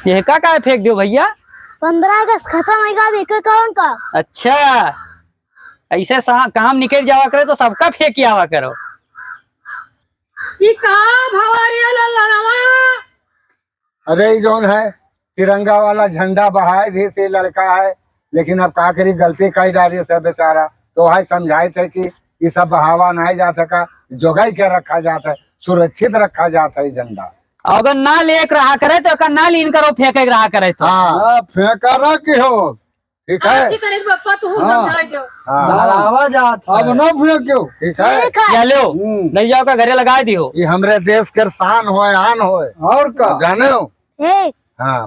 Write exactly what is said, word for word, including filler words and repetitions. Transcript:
ये का, का फेंक दियो भैया? पन्द्रह अगस्त खतम होइगा, अब एके कौन का? अच्छा, ऐसे सा-, काम निकल जावा करे तो सबका फेंक आवा करो। ई का भवा रे ललनवा? अरे, ई जौन है, तिरंगा वाला झंडा बहाए दे से लड़का है, लेकिन अब का करी, गलती कई डारे से बेचारा। तो है समझाइत है कि ई सब बहावा नाहीं जात है का, जोगाई के रखा जात है, सुरक्षित रखा जात है ई झंडा। अगर ना लेके रहा करे तो एका ना लीन करो, फेंके के रहा करे तो। हाँ। हाँ, फेंका ना कि हो, ठीक है? अच्छी करे बप्पा, तू हाँ। समझाइ दो। हाँ। बहावा जात अब है। ना फेंक्यो। ठीक है? ठीक है। या लो, हम्म। ले जाओ का घरे लगाइ दियो। ये हमरे देश के शान होय, आन होय। और का? जाने हो? ठीक। हाँ।